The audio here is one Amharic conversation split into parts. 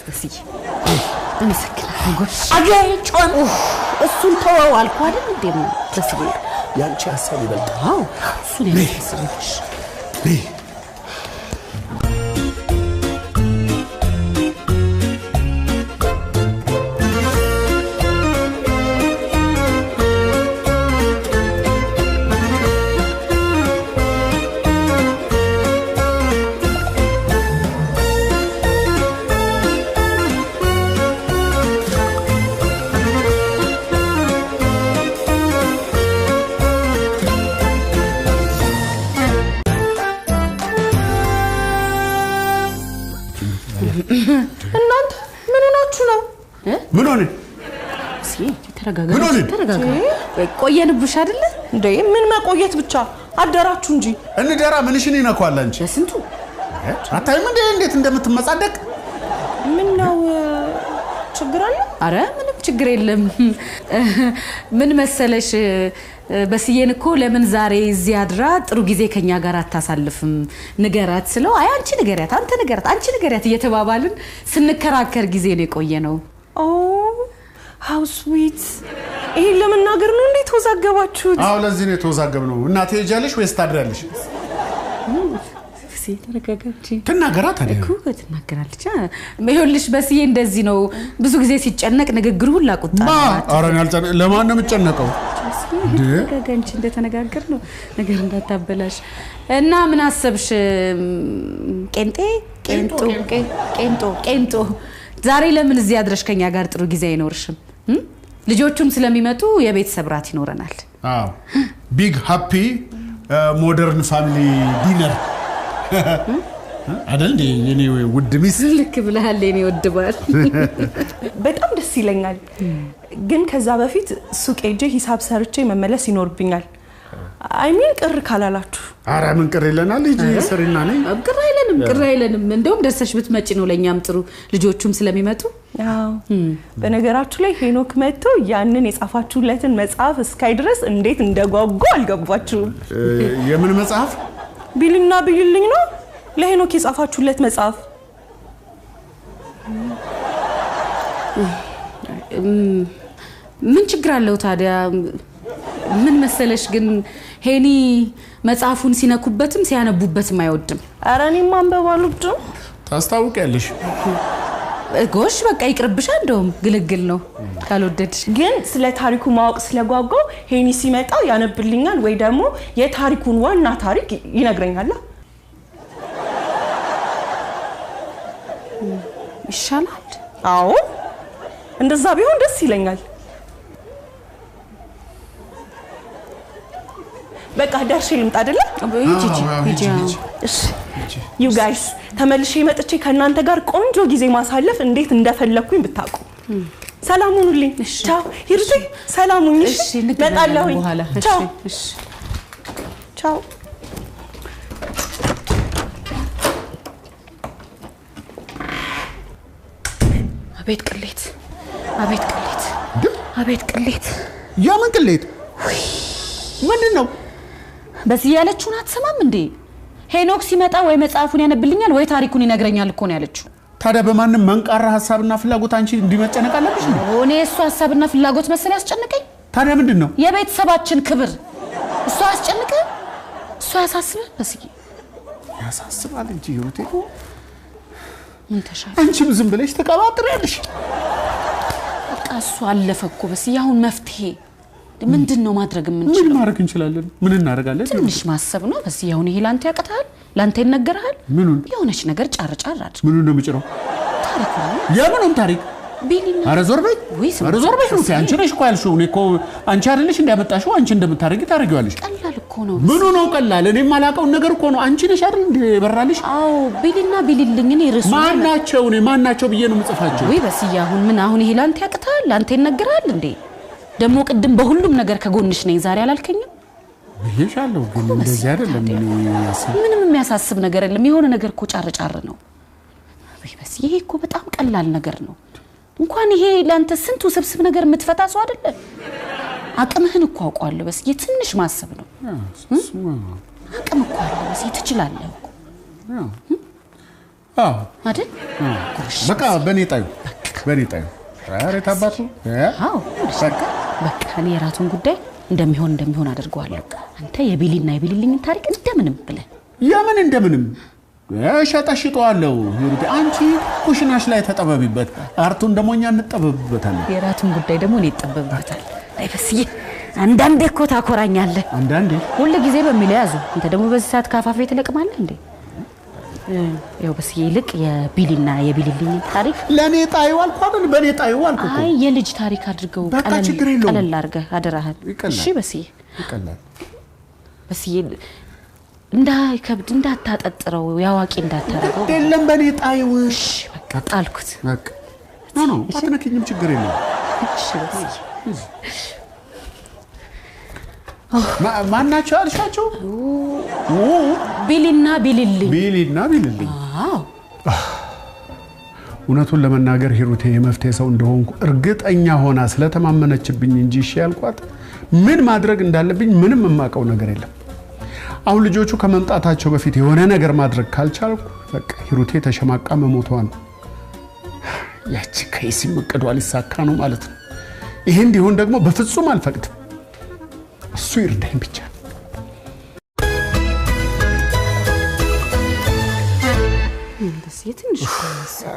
በስዬ አመሰግናለሁ። ጎሽ አገጯን እሱን ተወው አልኩህ አይደል እንዴ? በስዬ የአንቺ ሀሳብ ይበልጣል። አዎ እሱን ያሳስብሽ። ነይ። እናንተ ምን ሆናችሁ ነው? ምን ሆነ? በስዬ ተረጋጋ፣ ምን ሆንን? ተረጋጋ። ቆየንብሽ አይደለ? እንዴ ምን መቆየት ብቻ አደራችሁ እንጂ። እንደራ ምንሽን ይነኳል አንቺ? በስንቱ አታይም እንዴ እንዴት እንደምትመጻደቅ? ምን ነው ችግር አለ? አረ ምንም ችግር የለም። ምን መሰለሽ በስዬን እኮ ለምን ዛሬ እዚህ አድራ ጥሩ ጊዜ ከኛ ጋር አታሳልፍም ንገራት ስለው፣ አይ አንቺ ንገሪያት፣ አንተ ንገራት፣ አንቺ ንገሪያት እየተባባልን ስንከራከር ጊዜ ነው የቆየ ነው። Oh, how sweet! ይሄን ለመናገር ነው እንዴ ተወዛገባችሁት? አዎ ለዚህ ነው የተወዛገብነው። እና ትሄጃለሽ ወይስ ታድሪያለሽ? በስዬ ተረጋጋ እንጂ። ትናገራ ታዲያ። እኮ ትናገራለች። ይኸውልሽ በስዬ እንደዚህ ነው፣ ብዙ ጊዜ ሲጨነቅ ንግግሩ ሁላ ቁጣ ማ ነው። ኧረ እኔ ለማን ነው የምጨነቀው? ተረጋጋ እንጂ እንደተነጋገር ነው ነገር እንዳታበላሽ። እና ምን አሰብሽ? ቄንጤ ቄንጦ ቄንጦ ቄንጦ ዛሬ ለምን እዚህ አድረሽ ከኛ ጋር ጥሩ ጊዜ አይኖርሽም? ልጆቹም ስለሚመጡ የቤተሰብ ራት ይኖረናል። አዎ big happy modern family dinner አይደል እንዴ የኔ ውድ ሚስት? ልክ ብለሃል የኔ ውድ ባል። በጣም ደስ ይለኛል፣ ግን ከዛ በፊት ሱቅ ሄጄ ሂሳብ ሰርቼ መመለስ ይኖርብኛል። I mean ቅር ካላላችሁ። ኧረ ምን ቅር ይለናል? ሂጂ ስሪና ነይ። ቅር አይለንም፣ ቅር አይለንም። እንደውም ደርሰሽ ብትመጪ ነው ለእኛም ጥሩ፣ ልጆቹም ስለሚመጡ። አዎ በነገራችሁ ላይ ሄኖክ መጥቶ ያንን የጻፋችሁለትን መጽሐፍ እስካይ ድረስ እንዴት እንደጓጓ አልገባችሁም። የምን መጽሐፍ? ቢልና ቢልልኝ ነው ለሄኖክ የጻፋችሁለት መጽሐፍ። ምን ችግር አለው ታዲያ? ምን መሰለሽ ግን ሄኒ መጽሐፉን ሲነኩበትም ሲያነቡበትም አይወድም። ኧረ እኔም ማንበብ አልወድም። ታስታውቂያለሽ። ጎሽ በቃ ይቅርብሻ። እንደውም ግልግል ነው ካልወደድሽ። ግን ስለ ታሪኩ ማወቅ ስለጓጓው ሄኒ ሲመጣ ያነብልኛል ወይ ደግሞ የታሪኩን ዋና ታሪክ ይነግረኛል። ይሻላል። አዎ እንደዛ ቢሆን ደስ ይለኛል። በቃ ደርሼ ልምጣ አይደለ? ሂጂ ሂጂ ሂጂ። እሺ you guys፣ ተመልሼ መጥቼ ከእናንተ ጋር ቆንጆ ጊዜ ማሳለፍ እንዴት እንደፈለግኩኝ ብታውቁ። ሰላም ሁኑልኝ። ቻው ሂሩቴ፣ ሰላም ሁኚ። እሺ እንገናኛለን እመጣለሁኝ። በኋላ። ቻው እሺ ቻው። አቤት ቅሌት! አቤት ቅሌት! አቤት ቅሌት! የምን ቅሌት? ምንድን ነው? በዚህ ያለችውን አትሰማም እንዴ? ሄኖክ ሲመጣ ወይ መጽሐፉን ያነብልኛል ወይ ታሪኩን ይነግረኛል እኮ ነው ያለችው። ታዲያ በማንም መንቃራ ሀሳብና ፍላጎት አንቺ እንዲመጨነቅ አለብሽ እንዴ? እኔ የእሱ ሀሳብና ፍላጎት መሰል ያስጨንቀኝ? ታዲያ ምንድን ነው? የቤተሰባችን ክብር እሱ አያስጨንቅህ? እሱ አያሳስብህ? በስዬ ያሳስባል እንጂ ሂሩቴ። ምን ተሻለ? አንቺም ዝም ብለሽ ተቀባጥሪያለሽ። በቃ እሱ አለፈ እኮ በስዬ። አሁን መፍትሄ ምንድን ነው ማድረግ ምን የምንችለው? ማድረግ እንችላለን? ምን እናደርጋለን? ትንሽ ማሰብ ነው በስዬ። አሁን ይሄ ላንተ ያቅትሃል? ላንተ ይነገርሃል? ምኑን? የሆነች ነገር ጫር ጫር አድርግ። ምኑን ነው የምጭረው? ታሪኩ ነው የምኑን ታሪክ? ቢሊና ኧረ ዞር በይ፣ ውይ ስማ፣ ኧረ ዞር በይ ሂሩቴ። አንቺ ነሽ እኮ ያልሽው። እኔ እኮ አንቺ አይደለሽ እንዳመጣሽው፣ አንቺ እንደምታደርጊ ታደርጊዋለሽ። ቀላል እኮ ነው። ምኑ ነው ቀላል? እኔ የማላውቀውን ነገር እኮ ነው። አንቺ ነሽ አይደል እንደ የበራልሽ? አዎ ቢሊና ቢሊልኝ እኔ ርሱ ማናቸው? እኔ ማናቸው ብዬ ነው የምጽፋቸው። ወይ በስዬ፣ አሁን ምን አሁን ይሄ ላንተ ያቅትሃል? ላንተ ይነገርሃል እንዴ? ደግሞ ቅድም በሁሉም ነገር ከጎንሽ ነኝ ዛሬ አላልከኝም? ብዬሻለሁ፣ ግን እንደዚህ አይደለም። እኔ ያሰብኩት ምንም የሚያሳስብ ነገር የለም። የሆነ ነገር እኮ ጫር ጫር ነው። ወይ በስዬ፣ ይሄ እኮ በጣም ቀላል ነገር ነው። እንኳን ይሄ ለአንተ ስንት ውስብስብ ነገር የምትፈታ ሰው አይደለ። አቅምህን እኮ አውቀዋለሁ በስዬ፣ ትንሽ ማሰብ ነው። አቅም እኮ አለ በስዬ፣ ትችላለህ እኮ። አዎ አይደል? በቃ በኔ ጣዩ በኔ ጣዩ። ኧረ ታባቱ። አዎ በቃ እኔ የራቱን ጉዳይ እንደሚሆን እንደሚሆን አድርገዋለሁ። አንተ የቢሊና የቢሊልኝን ታሪክ እንደምንም ብለህ የምን እንደምንም እሸጠሽጠዋለሁ። ሂሩቴ አንቺ ኩሽናሽ ላይ ተጠበቢበት፣ አርቱን ደግሞ እኛ እንጠበብበታለን። የራቱን ጉዳይ ደግሞ እኔ እጠበብበታለሁ። አይ በስዬ አንዳንዴ እኮ ታኮራኛለህ። አንዳንዴ ሁል ጊዜ በሚል ያዙ። አንተ ደግሞ በዚህ ሰዓት ካፋፌ ትለቅማለህ እንዴ? ያው በስዬ ይልቅ የቢሊና የቢሊልኝን ታሪክ ለእኔ ጣዩ አልኩ አይደል? በእኔ ጣዩ አልኩ እኮ። አይ የልጅ ታሪክ አድርገው በቃ ችግር የለውም። ቀለል አድርገህ አደራህን። ይቀላል። እሺ በስዬ ይቀላል። በስዬ እንዳይከብድ እንዳታጠጥረው፣ ያዋቂ እንዳታረገው። የለም በእኔ ጣዩ። እሺ በቃ ጣልኩት። በቃ no no አትነኪኝም፣ ችግር የለውም። እሺ በስዬ ማናቸው አልሻቸው? ቢሊና ቢሊልኝ። ቢሊና ቢሊልኝ። አዎ እውነቱን ለመናገር ሂሩቴ የመፍትሄ ሰው እንደሆንኩ እርግጠኛ ሆና ስለተማመነችብኝ እንጂ እሺ ያልኳት ምን ማድረግ እንዳለብኝ ምንም የማውቀው ነገር የለም። አሁን ልጆቹ ከመምጣታቸው በፊት የሆነ ነገር ማድረግ ካልቻልኩ በቃ ሂሩቴ ተሸማቃ መሞቷ ነው። ያቺ ከይሲም እቅዷ ሊሳካ ነው ማለት ነው። ይሄ እንዲሆን ደግሞ በፍጹም አልፈቅድም። እሱ ይርዳኝ ብቻ። በስዬ ትንሽ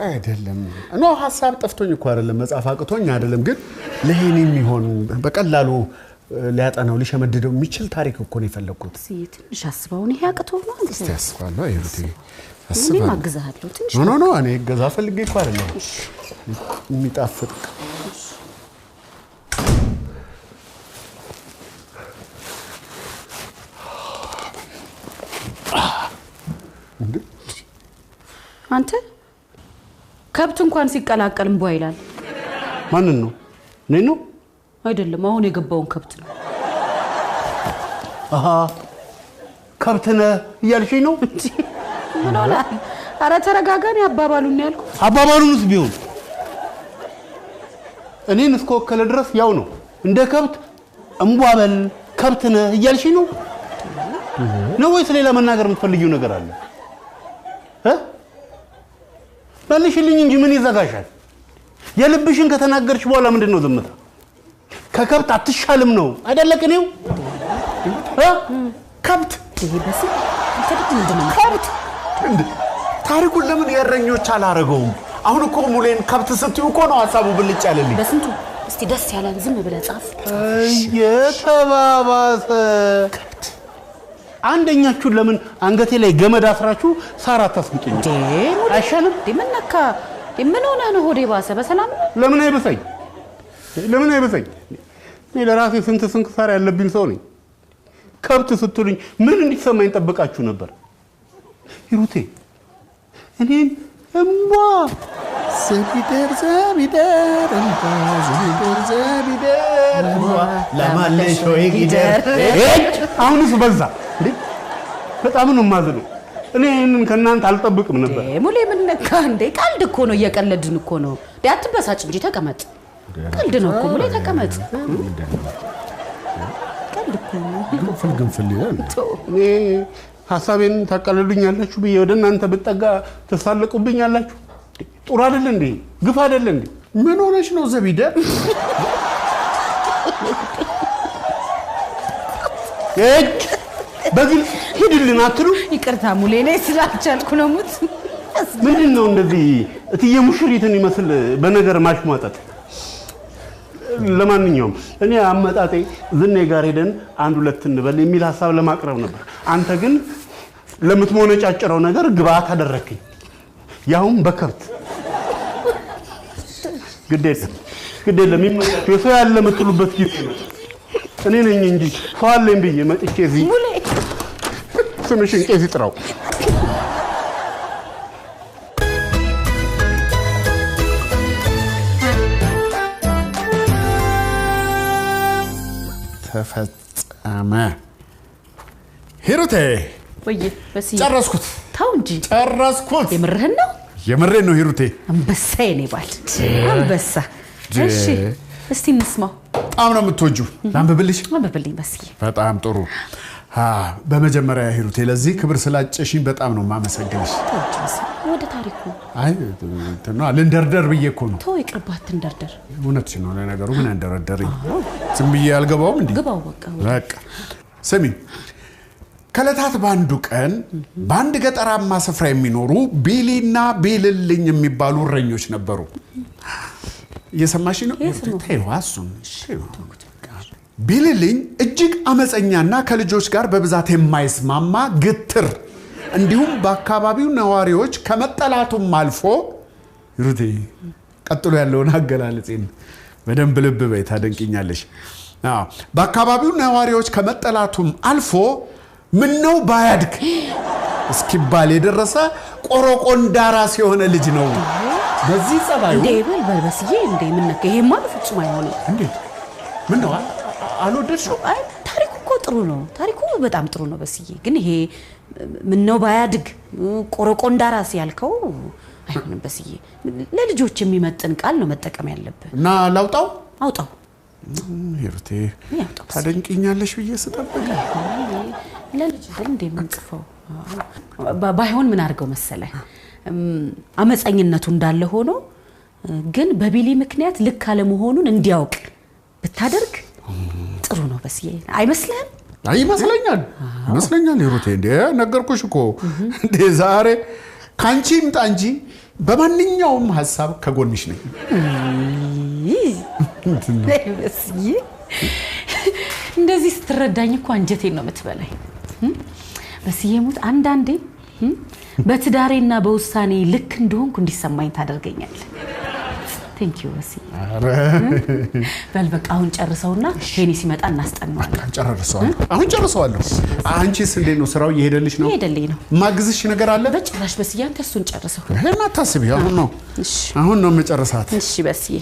አይደለም no ሀሳብ ጠፍቶኝ እኮ አይደለም፣ መጻፍ አቅቶኝ አይደለም። ግን ለሄኒ የሚሆን በቀላሉ ሊያጠናው ሊሸመድደው የሚችል ታሪክ እኮ ነው የፈለግኩት። በስዬ ትንሽ አስበውን ይሄ አቅቶ ነው አንተ። እስቲ አስባለሁ ሂሩቴ፣ እኔም አስባለሁ። አግዝሃለሁ ትንሽ። no no no እኔ እገዛ ፈልጌ እኮ አይደለም። የሚጣፍጥ አንተ ከብት እንኳን ሲቀላቀል እምቧ ይላል። ማንን ነው? እኔ ነው? አይደለም፣ አሁን የገባውን ከብት ነው። አሃ ከብት ነህ እያልሽኝ ነው? ምን ሆነ? ኧረ ተረጋጋን። አባባሉን ነው ያልኩት። አባባሉንስ ቢሆን እኔን እስከወከለ ድረስ ያው ነው። እንደ ከብት እምቧ በል ከብት ነህ እያልሽኝ ነው ነው ወይስ ሌላ መናገር የምትፈልጊው ነገር አለ? መልሽልኝ እንጂ ምን ይዘጋሻል? የልብሽን ከተናገርሽ በኋላ ምንድን ነው ዝምታ? ከከብት አትሻልም ነው አይደለ? ቅኔው ከብት ከብት ታሪኩን ለምን የእረኞች አላረገውም? አሁን እኮ ሙሌን ከብት ስትዩ እኮ ነው ሀሳቡ ብልጭ ያለልኝ። በስንቱ እስቲ ደስ ያለን ዝም ብለህ ጻፍ። እየተባባሰ አንደኛችሁን ለምን አንገቴ ላይ ገመድ አስራችሁ ሳር አታስግጡኝ? አይሻልም? ምን ነካ? ምን ሆነህ ነው? ሆዴ ባሰ። በሰላም ነው? ለምን አይበሳኝ? ለምን አይበሳኝ? እኔ ለራሴ ስንት ስንክሳር ያለብኝ ሰው ነኝ። ከብት ስትሉኝ ምን እንዲሰማኝ ጠብቃችሁ ነበር? ሂሩቴ እኔን እምቧ ዘቢደር ዘቢደር እምቧ ዘቢደር ዘቢደር እምቧ ለማለሽ ወይ ጊደር። አሁንስ በዛ እንዴ! በጣም ነው የማዝነው። እኔ ይሄንን ከእናንተ አልጠብቅም ነበር። ሙሌ ምን ነካ እንዴ? ቀልድ እኮ ነው፣ እየቀለድን እኮ ነው። አትበሳጭ እንጂ ተቀመጥ። ቀልድ ነው እኮ ሙሌ፣ ተቀመጥ። ቀልድ እኮ ነው። ግንፍል ግንፍል ይላል። እኔ ሀሳቤን ታቀልሉኛላችሁ ብዬ ወደ እናንተ ብጠጋ ትሳለቁብኛላችሁ። ጥሩ አይደል እንዴ? ግፍ አይደል እንዴ? ምን ሆነሽ ነው ዘቢደር? እጅ በግልጽ ሂድልን አትሉ? ይቅርታ ሙሌ፣ እኔ ስላልቻልኩ ነው። ሙት ምንድን ነው እንደዚህ እትዬ ሙሽሪትን ይመስል በነገር ማሽሟጠጥ? ለማንኛውም እኔ አመጣጤ ዝኔ ጋር ሄደን አንድ ሁለት እንበል የሚል ሀሳብ ለማቅረብ ነበር። አንተ ግን ለምትሞነጫጭረው ነገር ግብአት አደረግከኝ፣ ያውም በከብት። ግድ የለም ግድ የለም፣ ይመቻችሁ። ሰው ያለ የምትሉበት ጊዜ ነው። እኔ ነኝ እንጂ ሰው አለኝ ብዬ መጥቼ እዚህ ስምሽን ቄስ ይጥራው። ተፈጸመ። ሂሩቴ ወይ በስዬ ጨረስኩት። ተው እንጂ ጨረስኩት። የምርህን ነው? የምሬን ነው ሂሩቴ። አንበሳ የኔ ባል አንበሳ። እሺ እስቲ እንስማው። በጣም ነው የምትወጂው። ላንብብልሽ? አንብብልኝ በስዬ። በጣም ጥሩ። በመጀመሪያ ሂሩቴ ለዚህ ክብር ስላጨሽኝ በጣም ነው የማመሰግንሽ። ወደ ታሪኩ አይ እንትን ነው ልንደርደር ብዬ እኮ ነው። ተው ይቅርባት፣ አትንደርደር። እውነትሽን ነው። ለነገሩ ምን አንደረደረኝ? ዝም ብዬ አልገባውም እንዴ? ግባው በቃ። በቃ ስሚ፣ ከዕለታት በአንዱ ቀን በአንድ ገጠራማ ስፍራ የሚኖሩ ቢሊና ቢልልኝ የሚባሉ እረኞች ነበሩ። እየሰማሽ ነው? ተይው እሱን። ቢልልኝ እጅግ አመፀኛና ከልጆች ጋር በብዛት የማይስማማ ግትር፣ እንዲሁም በአካባቢው ነዋሪዎች ከመጠላቱም አልፎ፣ ሩቴ ቀጥሎ ያለውን አገላለጼን በደንብ ልብ በይ፣ ታደንቅኛለሽ። በአካባቢው ነዋሪዎች ከመጠላቱም አልፎ ምነው ባያድግ እስኪባል የደረሰ ቆሮቆንዳ ራስ የሆነ ልጅ ነው። በዚህ ጸባዩ እንዴ በል በል በስዬ፣ እንዴ ምን ነካ? ይሄማ ፍጹም አይሆንም። እንዴት? ምነው አልወደድሽው? አይ ታሪኩ እኮ ጥሩ ነው። ታሪኩ በጣም ጥሩ ነው በስዬ። ግን ይሄ ምነው ባያድግ ቆሮቆንዳ ራስ ያልከው አይሆንም በስዬ። ለልጆች የሚመጥን ቃል ነው መጠቀም ያለብህ። እና ላውጣው? አውጣው። ሂሩቴ ታደንቅኛለሽ ብዬ ስጠብቅ ለልጅ አይደል እንደ የምንጽፈው። ባይሆን ምን አድርገው መሰለህ፣ አመፀኝነቱ እንዳለ ሆኖ ግን በቢሊ ምክንያት ልክ አለመሆኑን እንዲያውቅ ብታደርግ ጥሩ ነው በስዬ። አይመስልህም? አይ ይመስለኛል፣ ይመስለኛል ሂሩቴ። እንዴ ነገርኩሽ እኮ እንዴ፣ ዛሬ ከአንቺ ይምጣ እንጂ በማንኛውም ሀሳብ ከጎንሽ ነኝ። በስዬ እንደዚህ ስትረዳኝ እኮ አንጀቴን ነው የምትበላኝ። በስዬ ሙት፣ አንዳንዴ በትዳሬና በውሳኔ ልክ እንደሆንኩ እንዲሰማኝ ታደርገኛለህ። Thank you በስዬ። በል በቃ አሁን ጨርሰውና ሄኒ ሲመጣ እናስጠናዋለን። ጨርሰዋለሁ፣ አሁን ጨርሰዋለሁ። አንቺስ እንዴት ነው ስራው እየሄደልሽ ነው? እየሄደልኝ ነው። ማግዝሽ ነገር አለ? በጭራሽ በስዬ፣ አንተ እሱን ጨርሰው። ይሄን አታስቢ። አሁን ነው አሁን ነው የምጨርሳት። እሺ በስዬ።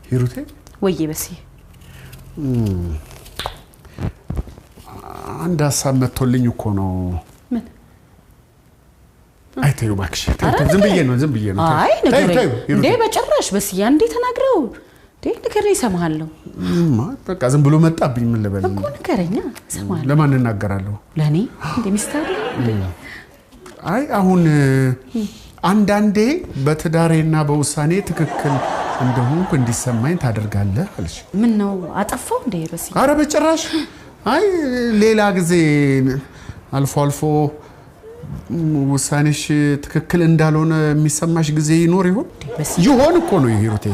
ሂሩቴ። ወዬ በስዬ። አንድ ሀሳብ መጥቶልኝ እኮ ነው። ምን? አይ ተይው እባክሽ፣ ዝም ብዬ ነው ዝም ብዬ ነው። አይ ንገረኝ እንዴ። በጭራሽ በስዬ፣ አንዴ ተናግረው እንዴ። ንገረኝ፣ እሰማሃለሁ። በቃ ዝም ብሎ መጣብኝ። ምን ልበል እኮ ንገረኛ፣ እሰማሃለሁ። ለማን እናገራለሁ? ለእኔ እንዴ ሚስት አይደል እንዴ? አይ አሁን አንዳንዴ በትዳሬና በውሳኔ ትክክል እንደሆንኩ እንዲሰማኝ ታደርጋለህ አለች። ምን ነው አጠፋው እንዴ በስዬ? አረ በጭራሽ። አይ ሌላ ጊዜ አልፎ አልፎ ውሳኔሽ ትክክል እንዳልሆነ የሚሰማሽ ጊዜ ይኖር ይሆን? ይሆን እኮ ነው ሂሩቴ።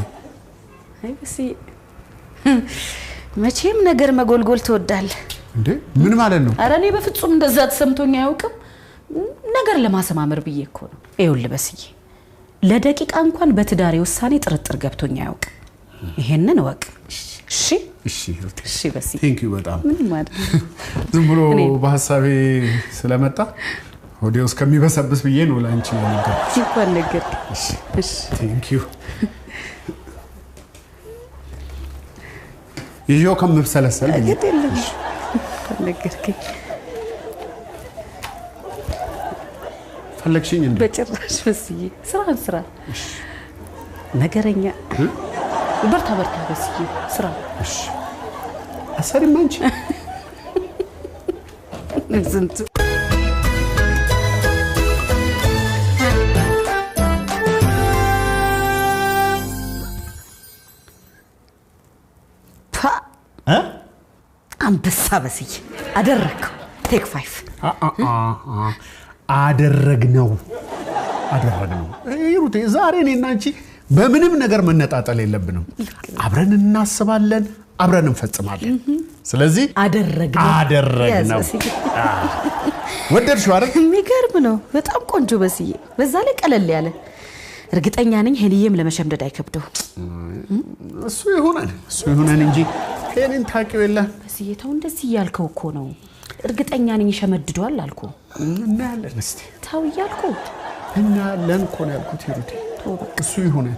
አይ በስዬ መቼም ነገር መጎልጎል ትወዳለህ። እንዴ ምን ማለት ነው? አረ እኔ በፍጹም እንደዛ ተሰምቶኝ አያውቅም። ነገር ለማሰማመር ብዬ እኮ ነው። ይኸውልህ በስዬ፣ ለደቂቃ እንኳን በትዳሬ ውሳኔ ጥርጥር ገብቶኝ አያውቅም። ይሄንን እወቅ። እሺ እሺ ሂሩቴ። እሺ በስዬ። Thank you በጣም። ምንም አይደለም። ዝም ብሎ በሀሳቤ ስለመጣ ሆዴ ውስጥ ከሚበሰብስ ብዬ ነው ለአንቺ የነገርኩሽ። እንኳን ነገርክ። እሺ Thank you። ይዤው ከምብሰለሰል ብዬ። ግድ የለም እንኳን ነገርከኝ። ፈለግሽኝ እንዴ? በጭራሽ በስዬ፣ ስራህን ስራ። ነገረኛ። በርታ በርታ በስዬ ስራ። እሺ አሰሪም አንቺ። ስንቱ አንበሳ በስዬ፣ አደረግከው። Take five። አደረግነው አደረግነው። ሂሩቴ ዛሬ እኔና አንቺ በምንም ነገር መነጣጠል የለብንም። አብረን እናስባለን፣ አብረን እንፈጽማለን። ስለዚህ አደረግነው አደረግነው። ወደድሽው አይደል? የሚገርም ነው። በጣም ቆንጆ በስዬ። በዛ ላይ ቀለል ያለ። እርግጠኛ ነኝ ሄንዬም ለመሸምደድ አይከብደው። እሱ ይሁነን እሱ ይሁነን እንጂ ሄኔን ታውቂው የለ። በስዬ ተው፣ እንደዚህ እያልከው እኮ ነው። እርግጠኛ ነኝ ይሸመድደዋል አልኩ። እናያለን እስቲ። ተው እያልኩ። እናያለን እኮ ነው ያልኩት ሂሩቴ። እሱ ይሁነን።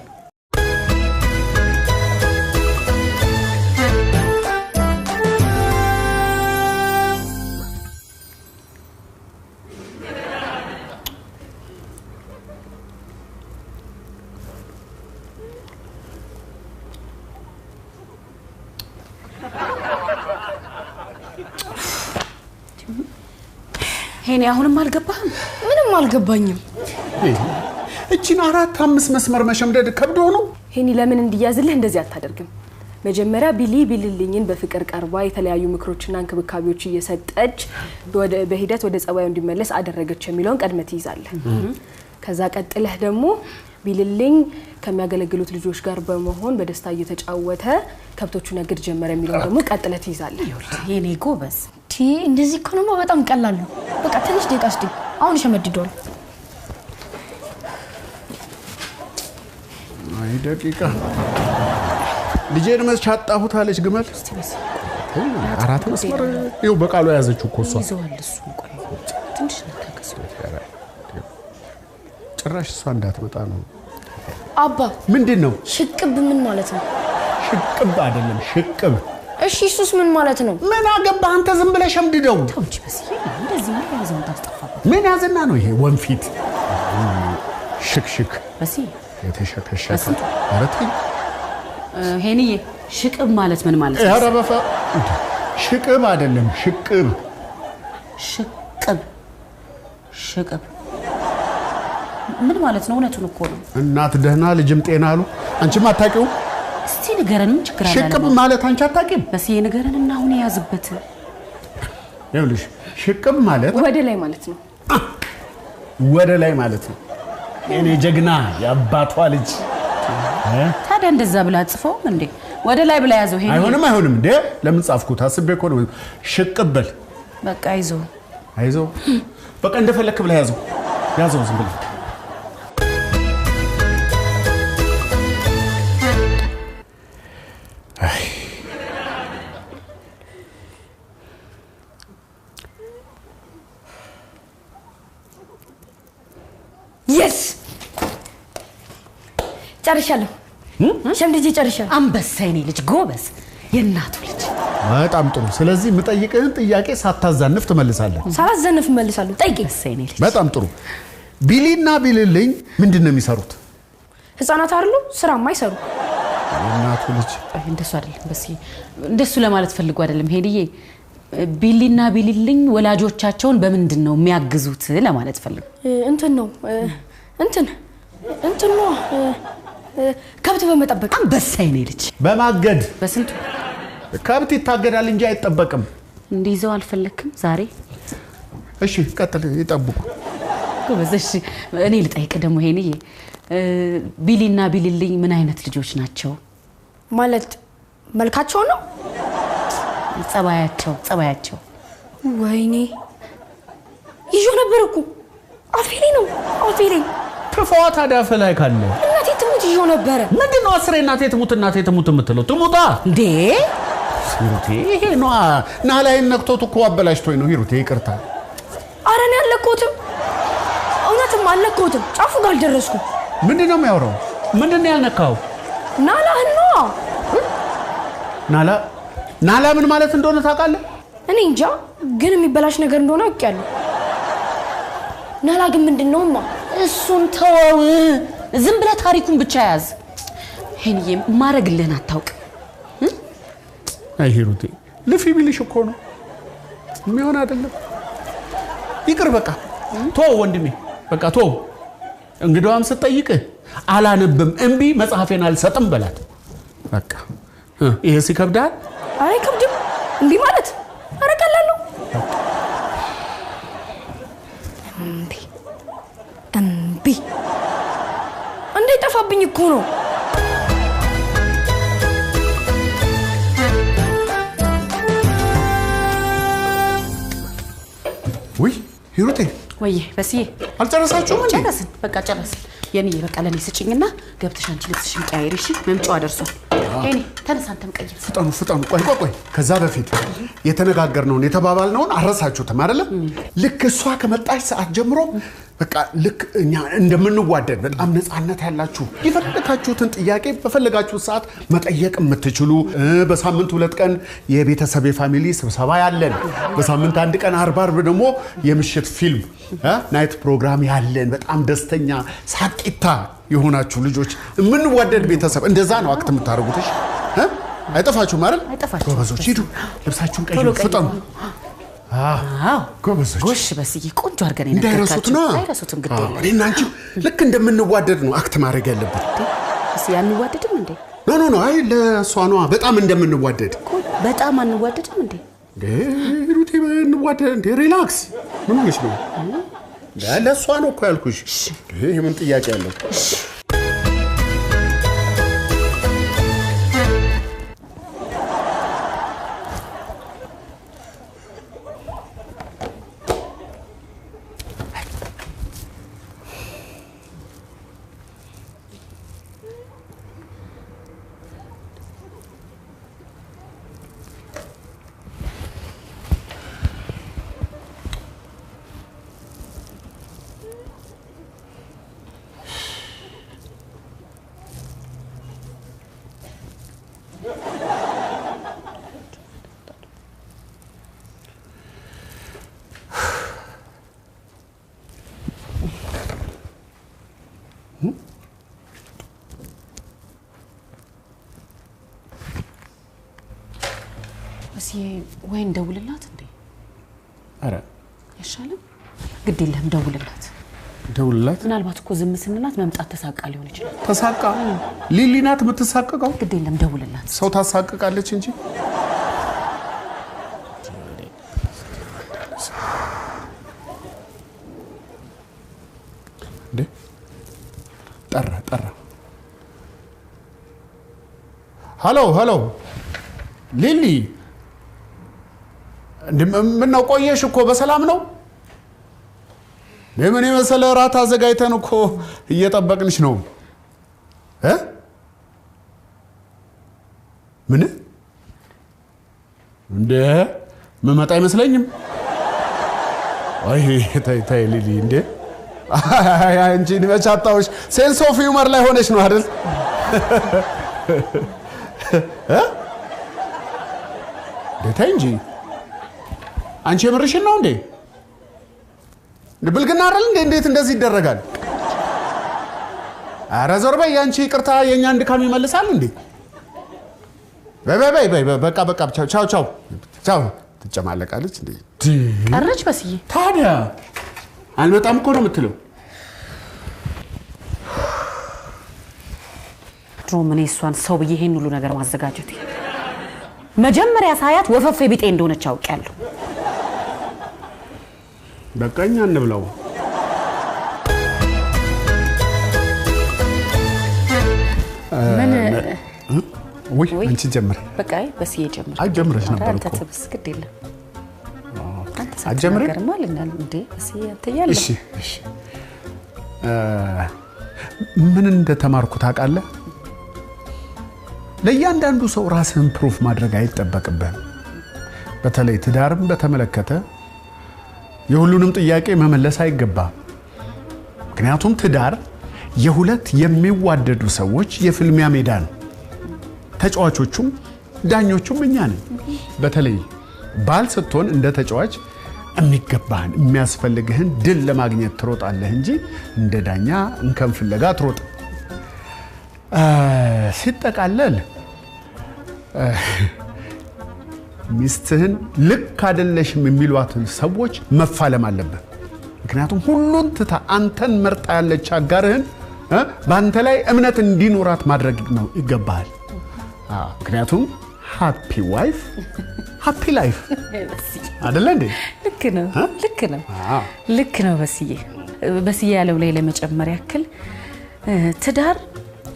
ሄኔ አሁንም አልገባህም? ምንም አልገባኝም። እቺን 4 5 መስመር መሸምደድ ከብዶ ነው። ሄኒ ለምን እንዲያዝልህ እንደዚህ አታደርግም? መጀመሪያ ቢሊ ቢልልኝን በፍቅር ቀርባ የተለያዩ ምክሮችና እንክብካቤዎች እየሰጠች በሂደት ወደ ጸባዩ እንዲመለስ አደረገች የሚለውን ቀድመህ ትይዛለህ። ከዛ ቀጥለህ ደግሞ ቢልልኝ ከሚያገለግሉት ልጆች ጋር በመሆን በደስታ እየተጫወተ ከብቶቹን ያግድ ጀመረ የሚለውን ደግሞ ቀጥለህ ትይዛለህ። የኔ ጎበዝ። እንደዚህ ከሆነማ በጣም ቀላል ነው። በቃ ትንሽ ደቂቃ ስጡኝ፣ አሁን እሸመድደዋለሁ። አይ ደቂቃ ልጄን መች አጣሁት አለች ግመል። 4 መስመር ይኸው በቃሉ የያዘችው እኮ እሷ። ይዘዋል እሱ። ቆይ ትንሽ እንታገስ። ጭራሽ እሷ እንዳትመጣ ነው። አባ ምንድን ነው ሽቅብ? ምን ማለት ነው? ሽቅብ አይደለም ሽቅብ። እሺ እሱስ ምን ማለት ነው? ምን አገባህ አንተ? ዝም ብለህ ሸምድደው። ተው እንጂ በስዬ፣ እንደዚህ ምን ያዘውን ታስጠፋበት። ምን ያዝና ነው ይሄ ወንፊት ሽክሽክ በስዬ የተሸከሸከ። ኧረ ተይ ሄንዬ፣ ሽቅብ ማለት ምን ማለት ነው? ኧረ በፈ ሽቅብ አይደለም ሽቅብ። ሽቅብ ሽቅብ ምን ማለት ነው? እውነቱን እኮ ነው። እናት ደህና ልጅም ጤና አሉ። አንቺም አታውቂውም? እስቲ ንገረን፣ ምን ችግር አለ? ሽቅብ ማለት አንቺ አታውቂም? በስዬ ንገረን እና አሁን የያዝበት። ይኸውልሽ ሽቅብ ማለት ወደ ላይ ማለት ነው። ወደ ላይ ማለት ነው። የኔ ጀግና የአባቷ ልጅ። ታዲያ እንደዛ ብላ ጽፈውም እንዴ? ወደ ላይ ብላ ያዘው። ሄኒ አይሆንም አይሆንም። እንዴ ለምን ጻፍኩት? አስቤ እኮ ነው። ሽቅብ በል በቃ። አይዞህ አይዞህ በቃ እንደፈለክ ብለህ ያዘው ያዘው ዝም ብለህ። Yes ጨርሻለሁ። ሸምድጄ ጨርሻለሁ። አንበሳ የኔ ልጅ ጎበዝ፣ የእናቱ ልጅ። በጣም ጥሩ። ስለዚህ የምጠይቅህን ጥያቄ ሳታዛንፍ ትመልሳለህ። ሳላዘንፍ እመልሳለሁ። ጠይቀኝ። አንበሳ የኔ ልጅ። በጣም ጥሩ። ቢሊና ቢልልኝ ምንድን ነው የሚሰሩት? ህፃናት አይደሉ? ስራማ አይሰሩ። የእናቱ ልጅ። እንደሱ አይደለም በስዬ፣ እንደሱ ለማለት ፈልጎ አይደለም ሄድዬ። ቢሊና ቢልልኝ ወላጆቻቸውን በምንድን ነው የሚያግዙት ለማለት ፈልጎ። እንትን ነው እንትን እንትን ነው ከብት በመጠበቅ። አንበሳ የኔ ልጅ። በማገድ። በስንቱ ከብት ይታገዳል እንጂ አይጠበቅም። እንዲይዘው አልፈለክም ዛሬ? እሺ ቀጥል። ይጠብቁ። ጎበዝ። እሺ እኔ ልጠይቅ ደግሞ ሄንዬ፣ ቢሊና ቢልልኝ ምን አይነት ልጆች ናቸው? ማለት መልካቸው ነው? ጸባያቸው ጸባያቸው። ወይኔ ይዞ ነበር እኮ አፌ ላይ ነው አፌ ላይ። ትፋዋ ታዲያ አፍህ ላይ ካለ። እናቴ ትሙት ይዞ ነበረ። ምንድን ነው አስሬ እናቴ ትሙት እናቴ ትሙት የምትለው? ትሙታ እንዴ ሂሩቴ፣ ይሄ ነዋ ናላዬን ነክቶት እኮ አበላሽቶኝ ነው። ሂሩቴ ይቅርታ። ኧረ እኔ አልለኮትም፣ እውነትም አልለኮትም። ጫፉ ጋር አልደረስኩም። ምንድን ነው የሚያወራው? ምንድን ነው ያልነካው? ናላህን ነዋ። ናላ ናላ ምን ማለት እንደሆነ ታውቃለህ? እኔ እንጃ፣ ግን የሚበላሽ ነገር እንደሆነ አውቄያለሁ። ናላ ግን ምንድን ነውማ? እሱን ተወው፣ ዝም ብለህ ታሪኩን ብቻ ያዝ። ሄንዬ ማረግልህን አታውቅም። አይ ሂሩቴ፣ ልፊ ቢልሽ እኮ ነው የሚሆን አይደለም። ይቅር በቃ ተወው ወንድሜ፣ በቃ ተወው። እንግዳዋም ስትጠይቅህ አላነብም እምቢ መጽሐፌን አልሰጥም በላት። በቃ ይሄ ሲከብዳል። ኧረ አይከብድም። እምቢ ማለት ኧረ ቀላል ነው። እምቢ እምቢ እንዳይጠፋብኝ እኮ ነው። ውይ ሂሩቴ፣ ወይዬ በስዬ አልጨረሳችሁም እንዴ? ጨረስን፣ በቃ ጨረስን። የኔ በቃ ለኔ ስጭኝና ገብተሽ አንቺ ልብስሽን ቀያይሪ። እሺ መምጫዋ ደርሷል። ሄኒ ተነሳ፣ አንተም ቀይር። ፍጠኑ ፍጠኑ። ቆይ ቆይ ቆይ፣ ከዛ በፊት የተነጋገርነውን የተባባልነውን አልረሳችሁትም አይደለም? ልክ እሷ ከመጣች ሰዓት ጀምሮ በቃ ልክ እኛ እንደምንዋደድ በጣም ነፃነት ያላችሁ የፈለጋችሁትን ጥያቄ በፈለጋችሁት ሰዓት መጠየቅ የምትችሉ፣ በሳምንት 2 ቀን የቤተሰብ የ family ስብሰባ ያለን፣ በሳምንት 1 ቀን አርብ አርብ ደግሞ የምሽት ፊልም night ፕሮግራም ያለን፣ በጣም ደስተኛ ሳቂታ የሆናችሁ ልጆች የምንዋደድ ቤተሰብ፣ እንደዛ ነው act የምታደርጉት። እሺ አይጠፋችሁም አይደል? አይጠፋችሁም። ጎበዞች ሂዱ፣ ልብሳችሁን ቀይሩ፣ ፍጠኑ። አዎ ጎበዞች። ጎሽ በስዬ፣ ቆንጆ አድርገን እንዳይረሱት የነገርካቸው። ነው። አይረሱትም፣ ግድ የለም። እኔና አንቺ ልክ እንደምንዋደድ ነው act ማድረግ ያለብን። በስዬ አንዋደድም እንዴ? No no no፣ አይ ለእሷ ነዋ በጣም እንደምንዋደድ። እኮ በጣም አንዋደድም እንዴ? እንዴ ሂሩቴ፣ እንዋደድ እንዴ? Relax። ምን ሆነሽ ነው? ለእሷ ነው እኮ ያልኩሽ። ይሄ ምን ጥያቄ አለው? በስዬ ወይ እንደውልላት እንዴ? ኧረ አይሻልም? ግድ የለህም ደውልላት። ደውልላት። ምናልባት እኮ ዝም ስንላት መምጣት ተሳቃ ሊሆን ይችላል። ተሳቃ? ሊሊ ናት የምትሳቀቀው? ግድ የለም ደውልላት። ሰው ታሳቅቃለች እንጂ። እንዴ ጠራ ጠራ። Hello hello፣ ሊሊ፣ እንዴ ምነው ቆየሽ እኮ፣ በሰላም ነው? ምን የመሰለ እራት አዘጋጅተን እኮ እየጠበቅንሽ ነው። እ ምን እንደ ምመጣ አይመስለኝም። አይ ተይ ተይ ሊሊ፣ እንዴ አይ አንቺ መች አጣሁሽ? Sense of humor ላይ ሆነሽ ነው አይደል? እ እንዴ ተይ እንጂ፣ አንቺ የምርሽን ነው እንዴ? ብልግና አይደል እንዴ? እንዴት እንደዚህ ይደረጋል? ኧረ ዞር በይ። አንቺ ይቅርታ የእኛን ድካም ይመልሳል እንዴ? በይ በይ በይ፣ በቃ በቃ፣ ቻው ቻው ቻው ቻው። ትጨማለቃለች እንዴ? ቀረች በስዬ። ታዲያ አልመጣም እኮ ነው የምትለው። ድሮም እኔ እሷን ሰው ብዬ ይሄን ሁሉ ነገር ማዘጋጀት፣ መጀመሪያ ሳያት ወፈፌ ቢጤ እንደሆነች አውቄያለሁ። በቃ እኛ እንብላው። ምን? ውይ አንቺ ጀምሪ። በቃ አይ በስዬ ጀምር። አይ ጀምረሽ ነበር አንተ እኮ። ትብስ፣ ግድ የለም አንተ አትጀምሪም? ሳትናገርማ ልናል እንዴ በስዬ፣ አንተ እያለህ። እሺ እሺ። ምን እንደተማርኩ ታውቃለህ? ለእያንዳንዱ ሰው ራስህን proof ማድረግ አይጠበቅብህም። በተለይ ትዳርም በተመለከተ የሁሉንም ጥያቄ መመለስ አይገባም። ምክንያቱም ትዳር የሁለት የሚዋደዱ ሰዎች የፍልሚያ ሜዳ ነው። ተጫዋቾቹም ዳኞቹም እኛ ነን። በተለይ ባል ስትሆን እንደ ተጫዋች የሚገባህን የሚያስፈልግህን ድል ለማግኘት ትሮጣለህ እንጂ እንደ ዳኛ እንከን ፍለጋ አትሮጥም። ሲጠቃለል ሚስትህን ልክ አይደለሽም የሚሏትን ሰዎች መፋለም አለብህ። ምክንያቱም ሁሉን ትታ አንተን መርጣ ያለች አጋርህን በአንተ ላይ እምነት እንዲኖራት ማድረግ ነው ይገባሃል። ምክንያቱም happy wife happy life አይደለ እንዴ? ልክ ነው፣ ልክ ነው፣ ልክ ነው በስዬ። በስዬ ያለው ላይ ለመጨመር ያክል ትዳር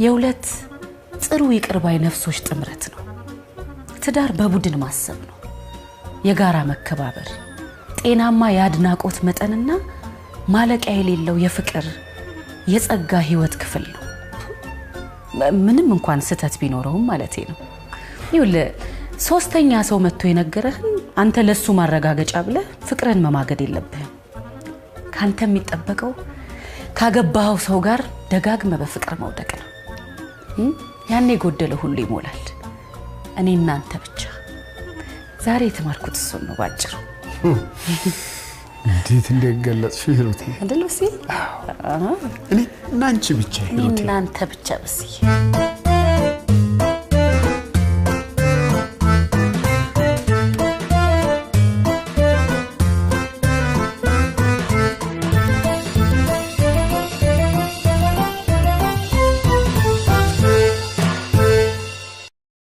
የሁለት ጥሩ ይቅር ባይ ነፍሶች ጥምረት ነው። ትዳር በቡድን ማሰብ ነው። የጋራ መከባበር፣ ጤናማ የአድናቆት መጠንና ማለቂያ የሌለው የፍቅር የጸጋ ህይወት ክፍል ነው። ምንም እንኳን ስህተት ቢኖረውም ማለቴ ነው። ይኸውልህ ሶስተኛ ሰው መጥቶ የነገረህን አንተ ለሱ ማረጋገጫ ብለህ ፍቅርህን መማገድ የለብህም። ካንተ የሚጠበቀው ካገባኸው ሰው ጋር ደጋግመህ በፍቅር መውደቅ ነው። ያኔ የጎደለ ሁሉ ይሞላል። እኔ እናንተ ብቻ። ዛሬ የተማርኩት እሱን ነው ባጭሩ። እንዴት እንደገለጽሽ ሂሩቴ! አይደል በስዬ? እኔ እና አንቺ ብቻ እኔ ሂሩቴ። እናንተ ብቻ በስዬ።